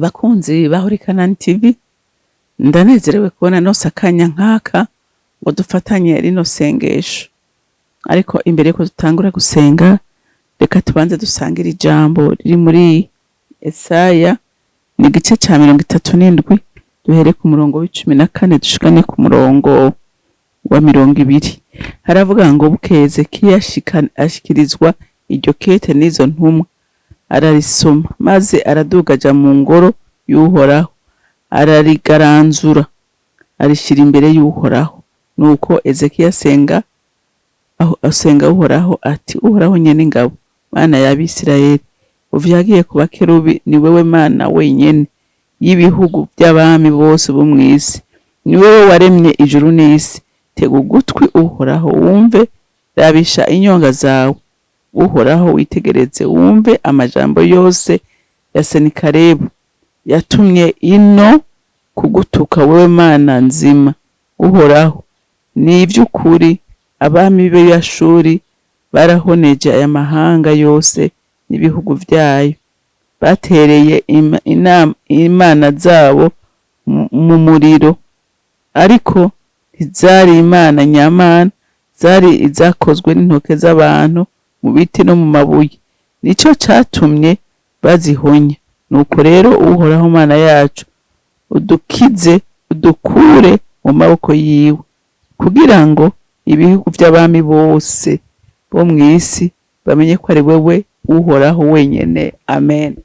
Bakunzi ba Holy Canaan TV, ndanezerewe kubona nose akanya nk'aka ngo dufatanye rino sengesho. Ariko imbere yuko dutangura gusenga, reka tubanze dusangire ijambo riri muri Esaya, ni igice ca 37, duhere ku murongo wa 14 dushikane ku murongo wa 20. Haravuga ngo: "Bukeye Hezekiya ashikirizwa iryo kete n'izo ntumwa, ararisoma, maze araduga aja mu ngoro y'Uhoraho, ararigaranzura, arishira imbere y'Uhoraho. Nuko Hezekiya asenga, aho asenga Uhoraho ati: Uhoraho Nyen'ingabo, Mana y'Abisirayeli, uvyagiye ku bakerubi, ni wewe Mana wenyene y'ibihugu by'abami bose bo mw'isi, ni wewe waremye ijuru n'isi. Tega ugutwi, Uhoraho, wumve, rabisha inyonga zawe, Uhoraho, witegereze wumve amajambo yose ya Senikerebu yatumye ino kugutuka wewe Mana nzima. Uhoraho, ni ivy'ukuri, abami b'Ashuri barahoneje aya mahanga yose n'ibihugu vyayo, batereye imana zabo mu muriro, ariko ntizari imana nyamana, zari izakozwe n'intoke z'abantu mu biti no mu mabuye, nico catumye bazihonya. Nuko rero, Uhoraho Mana yacu, udukize, udukure mu maboko yiwe, kugira ngo ibihugu vy'abami bose bo mw'isi bamenye ko ari wewe Uhoraho wenyene. Amen."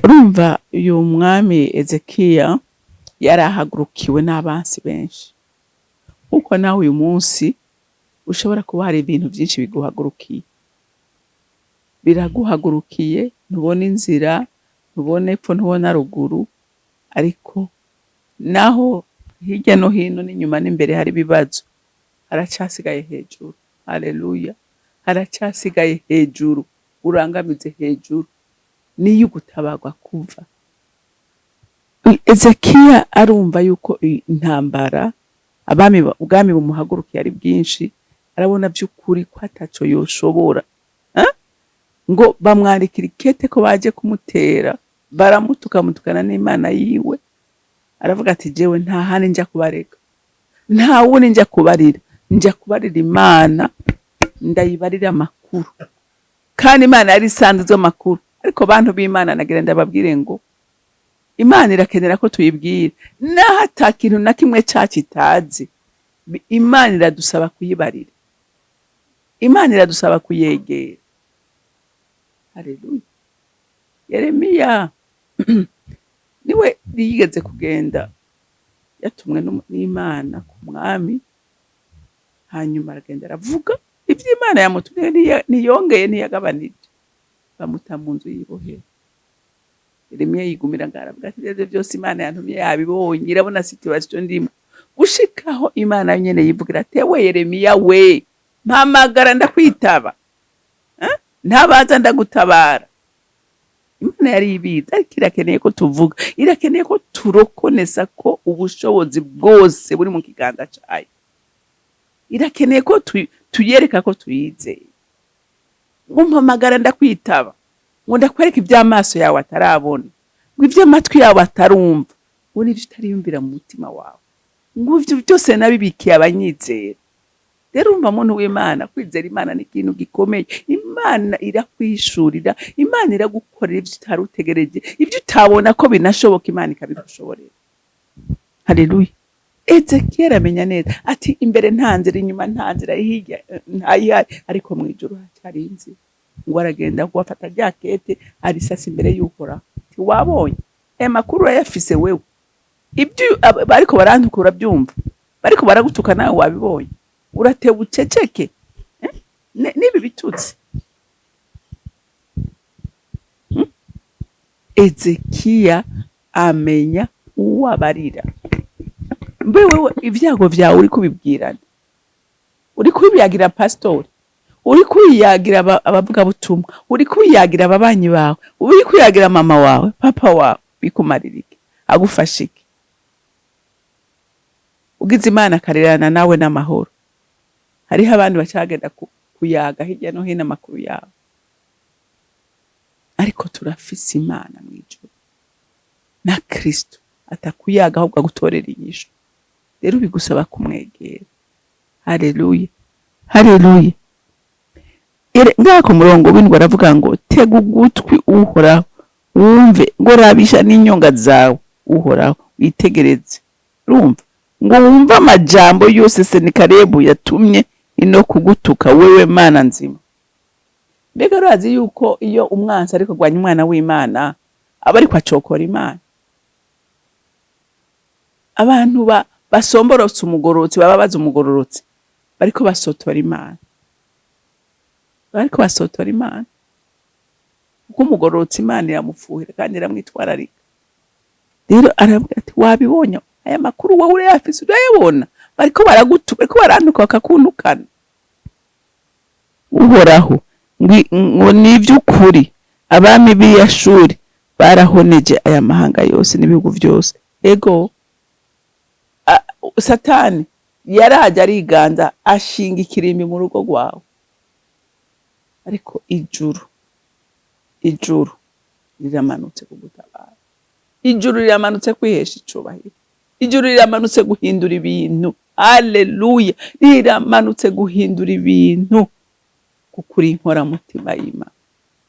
Urumva uyu mwami Ezekiya yarahagurukiwe n'abansi benshi, nkuko nawe uyu munsi ushobora kuba hari ibintu byinshi biguhagurukiye, biraguhagurukiye, ntubona inzira, ntubona epfo, ntubona ruguru. Ariko naho hirya no hino n'inyuma n'imbere hari ibibazo, haracasigaye hejuru. Haleluya! Haracasigaye hejuru, urangamize hejuru, niyo ugutabarwa kuva. Ezekiya arumva yuko intambara abami ubwami bumuhagurukiye ari bwinshi, arabona by'ukuri ko ataco yoshobora. Eh? Ngo bamwandikira ikete ko baje kumutera, baramutuka, mutukana n'Imana yiwe. Aravuga ati: "Jewe nta handi nja kubarega, nta wundi nja kubarira, nja kubarira Imana, ndayibarira amakuru." Kandi Imana yari isanzwe amakuru. Ariko bantu b'Imana, nagira ndababwire ngo Imana irakenera ko tuyibwira, naho ata kintu na kimwe cacu itazi. Imana iradusaba kuyibarira, Imana iradusaba kuyegera. Haleluya! Yeremiya niwe yigeze kugenda yatumwe n'Imana ku mwami, hanyuma aragenda aravuga ivyo Imana yamutumye, ntiyongeye, ntiyagabanije, bamuta mu nzu y'ibohero. Yeremiya yigumira ngaho, aravuga ati: "Ivyo byose Imana yantumye yabibonye, irabona situation ndimo." Gushikaho Imana nyene yivugira ati: "We Yeremiya we, mpamagara ndakwitaba. Eh? Ntabaza ndagutabara." Imana yari ibizi, ariko irakeneye ko tuvuga, irakeneye ko turokonesa ko ubushobozi bwose buri mu kiganza cayo, irakeneye ko tuyereka ko tuyizeye. Ngo: "Mpamagara ndakwitaba, ngo ndakwereka iby'amaso yawe atarabona, ngo iby'amatwi yawe atarumva, ngo n'ibyo utariyumvira mu mutima wawe, ngo ivyo byose nabibikiye abanyizera." Rero urumva, muntu w'Imana, kwizera Imana ni ikintu gikomeye. Imana irakwishurira, Imana iragukorera ibyo utari utegereje, ibyo utabona ko binashoboka, Imana ikabigushoborera. Haleluya! Ezekiyeli amenya neza ati: "Imbere nta nzira, inyuma nta nzira, hirya ntayihari, ariko mu ijuru hacyari inzira." Ngo aragenda, ngo afata rya kete, arisasa imbere y'Uhoraho, ati: "Wabonye aya makuru, urayafise wewe, ibyo bariko barantuka urabyumva, bariko baragutuka nawe wabibonye, uratewe uceceke. Eh? N'ibi bitutsi." Ezekiya amenya uwo abarira. Mbe wewe ibyago vyawe uri kubibwirana? Uri kubiyagira pasitori? Uri kubiyagira abavugabutumwa? Uri kubiyagira ababanyi bawe? Uri kubiyagira mama wawe, papa wawe? Bikumarira iki? Agufasha iki? Ugize Imana akarerana nawe n'amahoro. Hariho abandi bacagenda kuyaga hirya no hino amakuru yawe. Ariko Turafise Imana mu ijuru na Kristo atakuyaga, ahubwo agutorera inyishu. Rero bigusaba kumwegera. Haleluya, haleluya. Ngaha ku murongo w'indwi aravuga ngo: "Tega ugutwi, Uhoraho, wumve," ngo: "Rabisha n'inyonga zawe, Uhoraho, witegereze." Urumva ngo wumve amajambo yose Senikerebu yatumye ino kugutuka wewe, Mana nzima. Mbega urazi yuko iyo umwansi ariko agwanya umwana w'Imana, aba ariko acokora Imana? Abantu basomborotse umugororotsi, baba bazi umugororotsi, bariko basotora Imana, bariko basotora Imana, kuko umugororotsi Imana iramufuhira kandi iramwitwararika. Rero aravuga ati: "Wabibonye aya makuru? Wowe urayafise, urayabona, bariko baragutu, bariko barantuka, bakakuntukana." Uhoraho, ngo ni iby'ukuri, abami b'Iyashuri barahoneje aya mahanga yose n'ibihugu byose. Ego, Satani yaraje ariganza, ashinga ikirimbi mu rugo rwawe, ariko ijuru, ijuru riramanutse kugutabara, ijuru riramanutse kwihesha icubahiro, ijuru riramanutse guhindura ibintu. Haleluya! Riramanutse guhindura ibintu, kuko uri inkoramutima y'Imana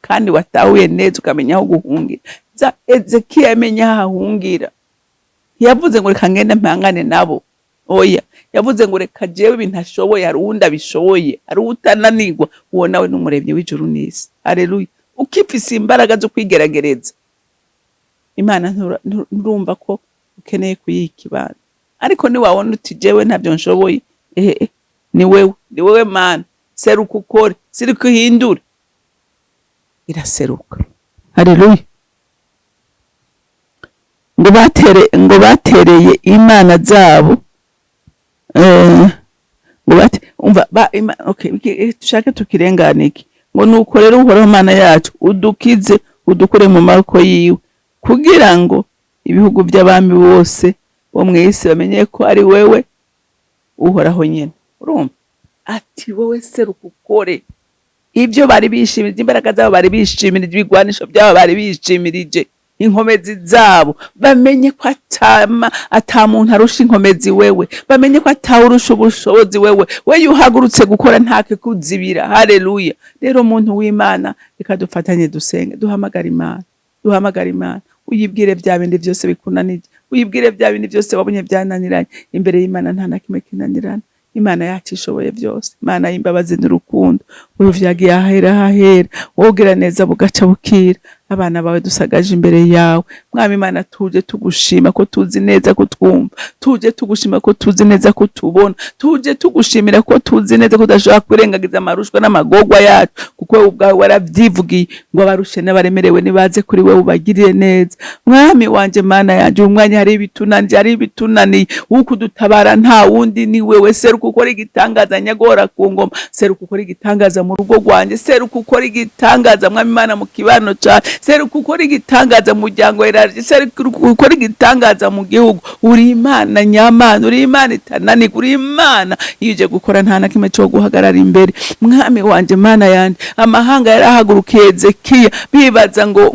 kandi watahuye neza, ukamenya aho guhungira. Za Ezekiya yamenye aho ahungira. Ntiyavuze ngo: "Reka ngende mpangane nabo." Oya, yavuze ngo: "Reka jewe ibintu ashoboye, hari uwundi abishoboye, hari uwutananirwa, uwo nawe n'Umuremyi w'ijuru n'isi." Haleluya! Ukifise imbaraga zo kwigerageza Imana, nturumva ko ukeneye kuyiha ikibanza. Ariko niwabona uti: "Jewe ntabyo nshoboye," ehe, ni wewe, ni wewe Mana, seruka ukore, seruka uhindure. Iraseruka. Haleluya! Ngo batereye imana zabo, ngo bate, umva ba, okay, tushake tukirengane iki. Ngo: "Nuko rero, Uhoraho Mana yacu, udukize, udukure mu maboko yiwe, kugira ngo ibihugu by'abami bose bo mu isi bamenye ko ari wewe Uhoraho nyene." Urumva ati: "Wowe seruka ukore." Ibyo bari bishimirije, imbaraga zabo bari bishimirije, ibigwanisho byabo bari bishimirije, inkomezi zabo, bamenye ko ata muntu arusha inkomezi wewe, bamenye ko atawurusha ubushobozi wewe. We uhagurutse gukora, ntakikuzibira. Haleluya! Rero muntu w'Imana, reka dufatanye dusenge, duhamagara Imana, duhamagara Imana. Uyibwire bya bindi byose bikunanije, uyibwire bya bindi byose wabonye byananiranye. Imbere y'Imana nta na kimwe kinanirana. Imana yacu ishoboye byose, Imana y'imbabazi n'urukundo. Ubu vyagiye ahera hahera, wogira neza bugaca bukira. Abana bawe dusagaje imbere yawe, Mwami Imana, tuje tugushima ko tuzi neza ko twumva, tuje tugushima ko tuzi neza ko tubona, tuje tugushimira ko tuzi neza ko udashobora kwirengagiza amarushwa n'amagorwa yacu, kuko wowe ubwawe waravyivugiye ngo: "Abarushe n'abaremerewe nibaze kuri wewe, ubagirire neza." Mwami wanje, Mana yanje, uyu mwanya hari ibitunanije, hari ibitunaniye. Ukudutabara nta wundi, ni wewe. Seruka ukora igitangaza, nyagora ku ngoma. Seruka ukora igitangaza mu rugo rwanje, seruka ukora igitangaza, Mwami Imana, mu kibano cawe, seruka ukora igitangaza mu muryango weraje, seruka ukora igitangaza mu gihugu. Uri Imana nyamana, uri Imana itananirwa, uri Imana iyo uje gukora nta na kimwe cyo guhagarara imbere. Mwami wanje, Mana yanje, amahanga yarahagurukiye Ezekiya, bibaza ngo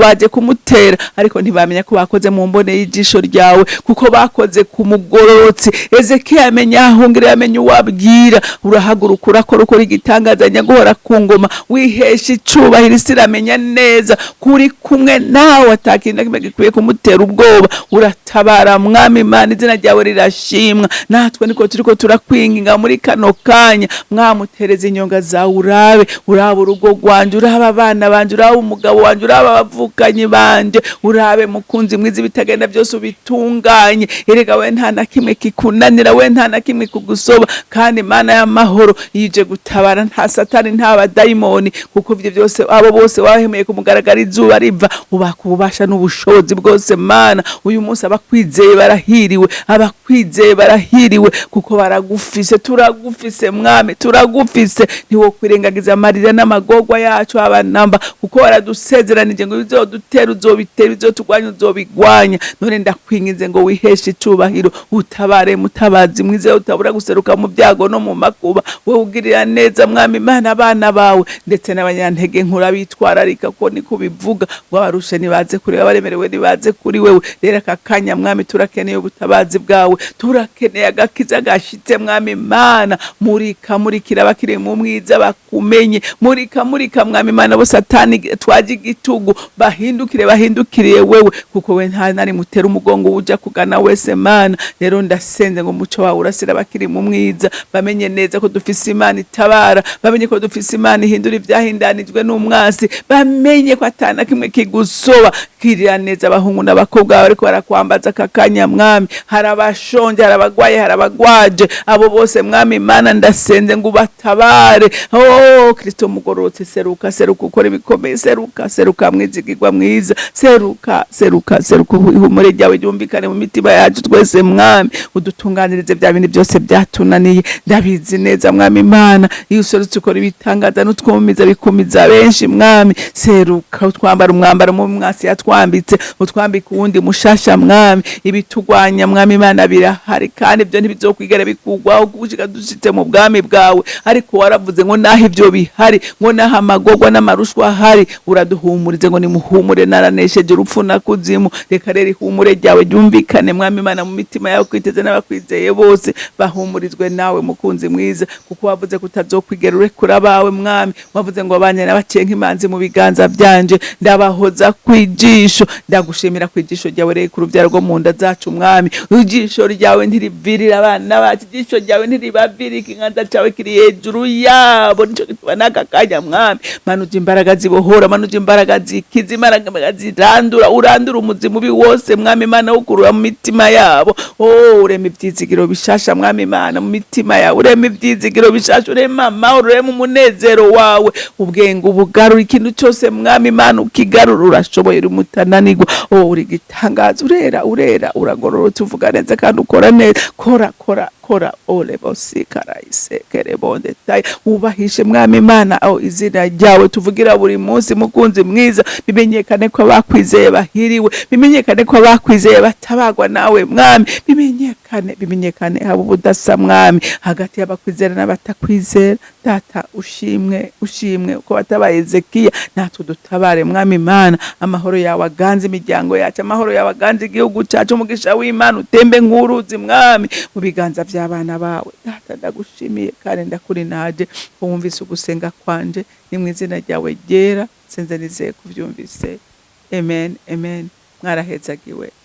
baje kumutera, ariko ntibamenya ko bakoze mu mbone y'ijisho ryawe, kuko bakoze ku mugororotsi. Ezekiya yamenye ahungira, yamenye uwabwira. Urahaguruka, urakora, ukora igitangaza, nyaguhora ku ngoma, wihesha icubahiro. Isi iramenya neza kuri kumwe nawe, atakintu na kimwe gikwiye kumutera ubwoba. Uratabara, Mwami Imana, izina ryawe rirashimwa. Natwe niko turiko turakwinginga muri kano kanya. Mwamutereza inyonga zawe, urabe, urabe urugo rwanje, urabe abana banje, urabe umugabo wanje, urabe abavukanyi banje, urabe mukunzi mwiza, ibitagenda byose ubitunganye. Erega we nta na kimwe kikunanira, we nta na kimwe kugusoba. Kandi Imana y'amahoro, iyo uje gutabara, nta Satani, nta badayimoni, kuko ivyo byose, abo bose wahemeye kumugaragara izuba riva, ubaka ububasha n'ubushobozi bwose. Mana, uyu munsi abakwizeye barahiriwe, abakwizeye barahiriwe, kuko baragufise. Turagufise, Mwami, turagufise. Ntiwokwirengagiza amarira n'amagorwa yacu abanamba, kuko waradusezeranije ngo bizodutera uzobitera, bizotugwanya uzobigwanya. None ndakwinginze ngo wiheshe icubahiro, utabare, mutabazi mwiza utabura guseruka mu byago no mu makuba. Wowe ugirira neza, Mwami Imana, abana bawe ndetse n'abanyantege nkura bitwararika ko niko. bivuga ngo abarushe nibaze kuri wewe, abaremerewe nibaze kuri wewe. Rero aka kanya, Mwami, turakeneye ubutabazi bwawe, turakeneye agakiza gashitse. Mwami Imana, murika, murikira abakiri mu mwiza bakumenye. Murika, murika, Mwami Imana, bo Satani twaje igitugu bahindukire, bahindukiriye wewe, kuko we nta nari mutera umugongo uja kugana wese, Mana. Rero ndasenze ngo umuco wawe urasira abakiri mu mwiza, bamenye neza ko dufise Imana itabara, bamenye ko dufise Imana ihindura ibyahindanijwe n'umwasi, bamenye ko atana kimwe kigusoba. Kirira neza abahungu n'abakobwa bawe bariko barakwambaza aka kanya, Mwami. Hari abashonje, hari abagwaye, hari abagwaje, abo bose, Mwami Imana, ndasenze ngo ubatabare. Oh Kristo mugororotse, seruka, seruka ukora ibikomeye, seruka, seruka mwizigirwa mwiza, seruka, seruka, seruka, ihumure ryawe ryumvikane mu mitima yacu twese. Mwami, udutunganirize bya bindi byose byatunaniye. Ndabizi neza, Mwami Imana, iyo userutse ukora ibitangaza n'utwumiza bikumiza benshi. Mwami, seruka utwambara umwambaro mu mwasi yatwambitse, utwambika uwundi mushasha. Mwami, ibitugwanya, Mwami Imana, birahari, kandi ibyo ntibizokwigera bikugwaho gushika dushitse mu bwami bwawe. Ariko waravuze ngo naho ibyo bihari, ngo naho amagorwa n'amarushwa ahari, uraduhumurize ngo nimuhumure, naranesheje urupfu na kuzimu. Reka rero ihumure ryawe ryumvikane, Mwami Imana, mu mitima yawe kwiteze n'abakwizeye bose, bahumurizwe nawe, mukunzi mwiza, kuko wavuze ko utazokwigera urekura abawe. Mwami, wavuze ngo abanye n'abacenka imanzi mu biganza byanje, ndabahoza kwijisho. Ndagushimira kwijisho ryawe rero ku rubyaro rwo mu nda zacu. Mwami, ijisho ryawe ntirivirira abana bacu, ijisho ryawe ntiribavira, ikiganza cyawe kiri hejuru yabo. Nico gituma n'aka kanya, Mwami, manuje imbaraga zibohora, manuje imbaraga zikiza, imbaraga zirandura, urandura umuzi mubi wose, Mwami Imana, wukurura mu mitima yabo. Oh, urema ivyizigiro bishasha, Mwami Imana, mu mitima yawe, urema ivyizigiro bishasha, urema amahoro, urema umunezero wawe, ubwenge ubugarura, ikintu cyose, Mwami Imana, ukigarura. Urashoboye, uri mutananirwa. Oh, uri gitangaza, urera, urera, uragororotse, uvuga neza kandi ukora neza. Kora, kora, kora. Ole bosikaraise kerebonde tayi. Wubahishe, Mwami Imana, aho izina ryawe tuvugira buri munsi, mukunzi mwiza. Bimenyekane ko abakwizeye bahiriwe, bimenyekane ko abakwizeye batabagwa nawe, Mwami. Bimenyekane, bimenyekane, haba ubudasa, Mwami, hagati y'abakwizera n'abatakwizera. Data, ushimwe, ushimwe uko watabaye Ezekiya, natwe dutabare, Mwami Imana. Amahoro yawe aganze imiryango yacu, amahoro yawe aganze igihugu cyacu, umugisha w'Imana utembe nk'uruzi, Mwami, mu biganza by'abana bawe. Data, ndagushimiye kandi ndakurinaje ko wumvise ugusenga kwanje. Ni mu izina ryawe ryera senze, nizeye kuvyumvise. Amen, amen. Mwarahezagiwe.